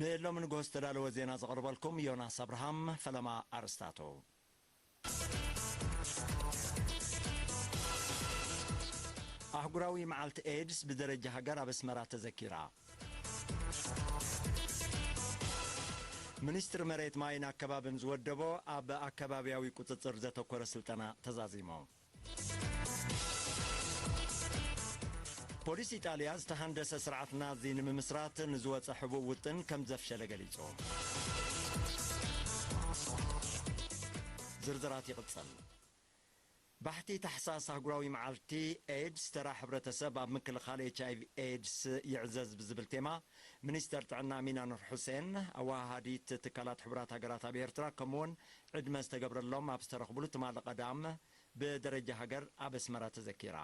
ንሎሚ ንግሆ ዝተዳለወ ዜና ዘቕርበልኩም ዮናስ ኣብርሃም። ፈለማ ኣርስታቱ። ኣህጉራዊ መዓልቲ ኤድስ ብደረጃ ሃገር ኣብ ኣስመራ ተዘኪራ። ሚኒስትሪ መሬት ማይን ኣከባብን ዝወደቦ ኣብ ኣከባብያዊ ቁጽጽር ዘተኮረ ስልጠና ተዛዚሙ። ፖሊስ ኢጣልያ ዝተሃንደሰ ስርዓት ናዚ ንምምስራት ንዝወጸ ሕቡእ ውጥን ከም ዘፍሸለ ገሊጹ። ዝርዝራት ይቕጽል። ባሕቲ ታሕሳስ ኣህጉራዊ መዓልቲ ኤድስ ተራ ሕብረተሰብ ኣብ ምክልኻል ኤች ኣይ ቪ ኤድስ ይዕዘዝ ብዝብል ቴማ ሚኒስተር ጥዕና ሚና ኑር ሑሴን ኣወሃሃዲት ትካላት ሕቡራት ሃገራት ኣብ ኤርትራ ከምኡውን ዕድመ ዝተገብረሎም ኣብ ዝተረኽብሉ ትማሊ ቀዳም ብደረጃ ሃገር ኣብ ኣስመራ ተዘኪራ።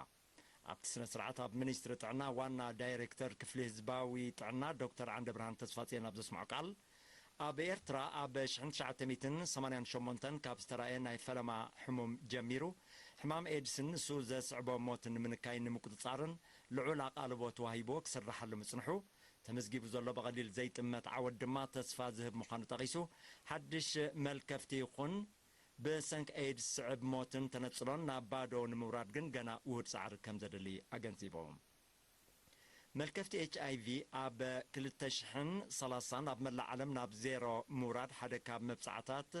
ኣብቲ ስነ ስርዓት ኣብ ሚኒስትሪ ጥዕና ዋና ዳይሬክተር ክፍሊ ህዝባዊ ጥዕና ዶክተር ዓንደብርሃን ተስፋጽዮን ኣብ ዘስምዖ ቃል፣ ኣብ ኤርትራ ኣብ ሽሕን ትሽዓተ ሚእትን ሰማንያን ሸሞንተን ካብ ዝተራእየ ናይ ፈለማ ሕሙም ጀሚሩ፣ ሕማም ኤድስን ንሱ ዘስዕቦ ሞትን ንምንካይን ንምቁጽጻርን ልዑል ኣቓልቦ ተዋሂብዎ ክስርሓሉ ምጽንሑ፣ ተመዝጊቡ ዘሎ ብቐሊል ዘይጥመት ዓወት ድማ ተስፋ ዝህብ ምዃኑ ጠቒሱ፣ ሓድሽ መልከፍቲ ይኹን ብሰንኪ ኤድስ ዝስዕብ ሞትን ተነጽሎን ናብ ባዶ ንምውራድ ግን ገና ውሁድ ጻዕሪ ከም ዘድሊ ኣገንዚቡ። መልከፍቲ ኤች ኣይ ቪ ኣብ ክልተ ሽሕን ሰላሳን ኣብ መላእ ዓለም ናብ ዜሮ ምውራድ ሓደ ካብ መብጻዕታት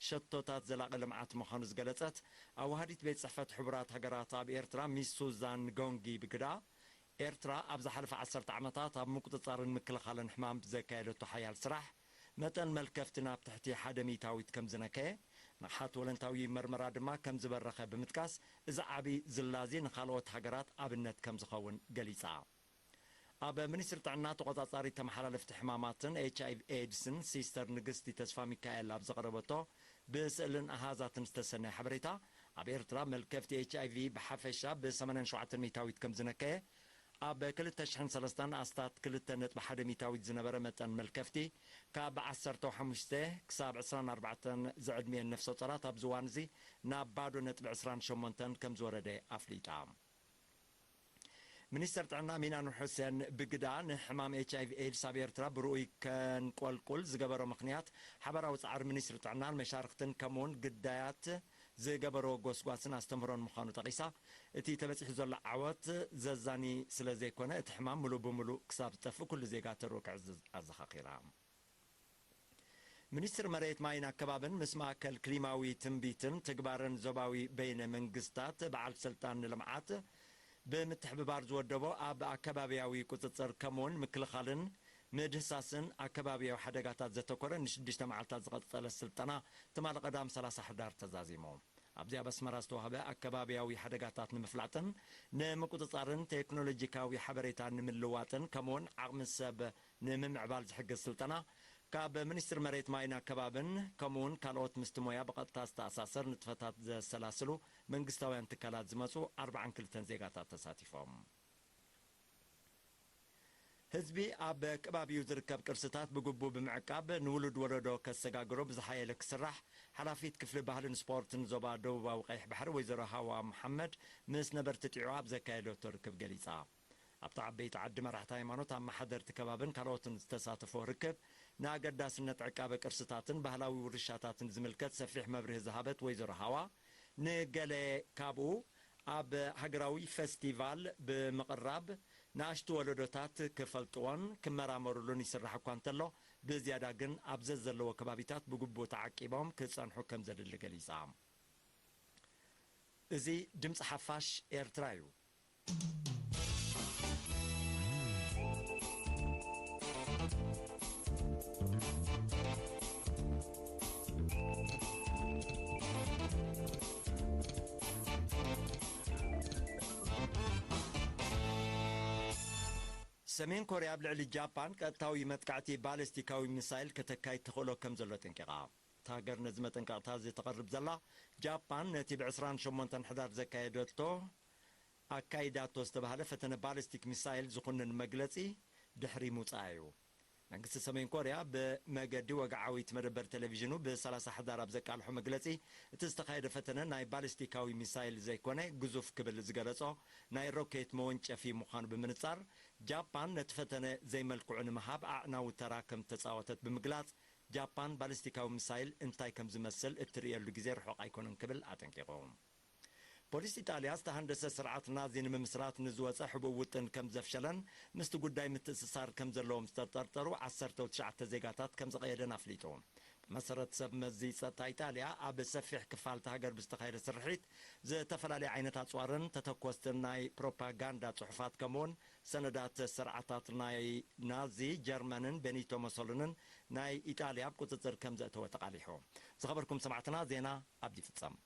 ሸቶታት ዘላቒ ልምዓት ምዃኑ ዝገለጸት ኣወሃዲት ቤት ጽሕፈት ሕቡራት ሃገራት ኣብ ኤርትራ ሚስ ሱዛን ጎንጊ ብግዳ፣ ኤርትራ ኣብ ዝሓለፈ ዓሰርተ ዓመታት ኣብ ምቁጽጻርን ምክልኻልን ሕማም ብዘካየደቶ ሓያል ስራሕ፣ መጠን መልከፍቲ ናብ ትሕቲ ሓደ ሚእታዊት ከም ዝነከየ፣ ንቕሓት ወለንታዊ መርመራ ድማ ከም ዝበረኸ ብምጥቃስ፣ እዚ ዓቢ ዝላዚ ንኻልኦት ሃገራት ኣብነት ከም ዝኸውን ገሊጻ። ኣብ ሚኒስትሪ ጥዕና ተቖጻጻሪት ተመሓላለፍቲ ሕማማትን ኤች ኣይ ቪ ኤድስን ሲስተር ንግስቲ ተስፋ ሚካኤል ኣብ ዘቕረበቶ ብስእልን ኣሃዛትን ዝተሰነየ ሓበሬታ፣ ኣብ ኤርትራ መልከፍቲ ኤች ኣይ ቪ ብሓፈሻ ብ ሰማንያን ሸውዓተን ሚእታዊት ከም ዝነከየ፣ ኣብ ክልተ ሽሕን ሰለስተን ኣስታት ክልተ ነጥቢ ሓደ ሚእታዊት ዝነበረ መጠን መልከፍቲ፣ ካብ ዓሰርተ ሓሙሽተ ክሳብ ዕስራን ኣርባዕተን ዝዕድሚኤን ነፍሰ ጾራት ኣብዚ እዋን እዚ ናብ ባዶ ነጥቢ ዕስራን ሸሞንተን ከም ዝወረደ ኣፍሊጣ። ሚኒስተር ጥዕና ሚናን ሑሴን ብግዳ፣ ንሕማም ኤች ኣይ ቪ ኤድስ ኣብ ኤርትራ ብርኡይ ከንቆልቁል ዝገበሮ ምኽንያት ሓባራዊ ጻዕሪ ሚኒስትሪ ጥዕናን መሻርኽትን ከምኡውን ግዳያት ዝገበርዎ ጎስጓስን ኣስተምህሮን ምዃኑ ጠቒሳ፣ እቲ ተበጺሑ ዘሎ ዓወት ዘዛኒ ስለ ዘይኮነ፣ እቲ ሕማም ምሉእ ብምሉእ ክሳብ ዝጠፍእ ኩሉ ዜጋ ተርኡ ክዕዝዝ ኣዘኻኺራ። ሚኒስትሪ መሬት ማይን ኣከባብን ምስ ማእከል ክሊማዊ ትንቢትን ትግባርን ዞባዊ በይነ መንግስታት በዓል ስልጣን ንልምዓት ብምትሕብባር ዝወደቦ ኣብ ኣከባብያዊ ቁጽጽር ከምኡውን ምክልኻልን ምድህሳስን ኣከባብያዊ ሓደጋታት ዘተኮረ ንሽዱሽተ መዓልታት ዝቐጸለ ስልጠና ትማሊ ቀዳም ሰላሳ ሕዳር ተዛዚሙ። ኣብዚ ኣብ ኣስመራ ዝተዋህበ ኣከባብያዊ ሓደጋታት ንምፍላጥን ንምቁጽጻርን ቴክኖሎጂካዊ ሓበሬታ ንምልዋጥን ከምኡውን ዓቕሚ ሰብ ንምምዕባል ዝሕግዝ ስልጠና ካብ ሚኒስትሪ መሬት ማይን ኣከባብን ከምኡውን ካልኦት ምስቲ ሞያ ብቐጥታ ዝተኣሳሰር ንጥፈታት ዘሰላስሉ መንግስታውያን ትካላት ዝመጹ ኣርብዓን ክልተን ዜጋታት ተሳቲፎም። ህዝቢ ኣብ ከባቢኡ ዝርከብ ቅርስታት ብግቡእ ብምዕቃብ ንውሉድ ወለዶ ከሰጋግሮ ብዝሓየለ ክስራሕ ሓላፊት ክፍሊ ባህልን ስፖርትን ዞባ ደቡባዊ ቀይሕ ባሕሪ ወይዘሮ ሃዋ መሓመድ ምስ ነበርቲ ጢዖ ኣብ ዘካየደቶ ርክብ ገሊጻ። ኣብቲ ዓበይቲ ዓዲ መራሕቲ ሃይማኖት፣ ኣመሓደርቲ ከባብን ካልኦትን ዝተሳተፎ ርክብ፣ ንኣገዳስነት ዕቃበ ቅርስታትን ባህላዊ ውርሻታትን ዝምልከት ሰፊሕ መብርሂ ዝሃበት ወይዘሮ ሃዋ፣ ንገለ ካብኡ ኣብ ሃገራዊ ፈስቲቫል ብምቕራብ ንኣሽቱ ወለዶታት ክፈልጥዎን ክመራመሩሉን ይስራሕ እኳ እንተሎ፣ ብዝያዳ ግን ኣብ ዘዘለዎ ከባቢታት ብግቡእ ተዓቂቦም ክጸንሑ ከም ዘድሊ ገሊጻ። እዚ ድምጺ ሓፋሽ ኤርትራ እዩ። ሰሜን ኮርያ ኣብ ልዕሊ ጃፓን ቀጥታዊ መጥቃዕቲ ባሊስቲካዊ ሚሳይል ከተካይድ ተኽእሎ ከም ዘሎ ኣጠንቂቓ። እታ ሃገር ነዚ መጠንቀቕታ እዚ ተቕርብ ዘላ፣ ጃፓን ነቲ ብ ዕስራን ሸሞንተን ሕዳር ዘካየደቶ ኣካይዳቶ ዝተባህለ ፈተነ ባሊስቲክ ሚሳይል ዝኹንን መግለጺ ድሕሪ ምውጻኣ እዩ። መንግስቲ ሰሜን ኮርያ ብመገዲ ወግዓዊት መደበር ቴሌቪዥኑ ብ30 ሕዳር ኣብ ዘቃልሖ መግለጺ፣ እቲ ዝተኻየደ ፈተነ ናይ ባሊስቲካዊ ሚሳይል ዘይኮነ፣ ግዙፍ ክብል ዝገለጾ ናይ ሮኬት መወንጨፊ ምዃኑ ብምንጻር፣ ጃፓን ነቲ ፈተነ ዘይመልክዑ ንምሃብ ኣዕናዊ ተራ ከም ዝተጻወተት ብምግላጽ፣ ጃፓን ባሊስቲካዊ ሚሳይል እንታይ ከም ዝመስል እትርእየሉ ግዜ ርሑቕ ኣይኮነን ክብል ኣጠንቂቑ። ፖሊስ ኢጣልያ ዝተሃንደሰ ስርዓት ናዚ ንምምስራት ንዝወፀ ሕቡእ ውጥን ከም ዘፍሸለን ምስቲ ጉዳይ ምትእስሳር ከም ዘለዎም ዝተጠርጠሩ ዓሰርተ ትሽዓተ ዜጋታት ከም ዝቐየደን ኣፍሊጡ። ብመሰረት ሰብ መዚ ጸጥታ ኢጣልያ፣ ኣብ ሰፊሕ ክፋል እታ ሃገር ብዝተኻየደ ስርሒት፣ ዝተፈላለዩ ዓይነት ኣጽዋርን ተተኮስትን ናይ ፕሮፓጋንዳ ጽሑፋት፣ ከምኡውን ሰነዳት ስርዓታት ናይ ናዚ ጀርመንን ቤኒቶ መሶሎንን ናይ ኢጣልያ ኣብ ቁጽጽር ከም ዘእተወ ተቓሊሑ። ዝኸበርኩም ሰማዕትና፣ ዜና ኣብዚ ይፍጸም።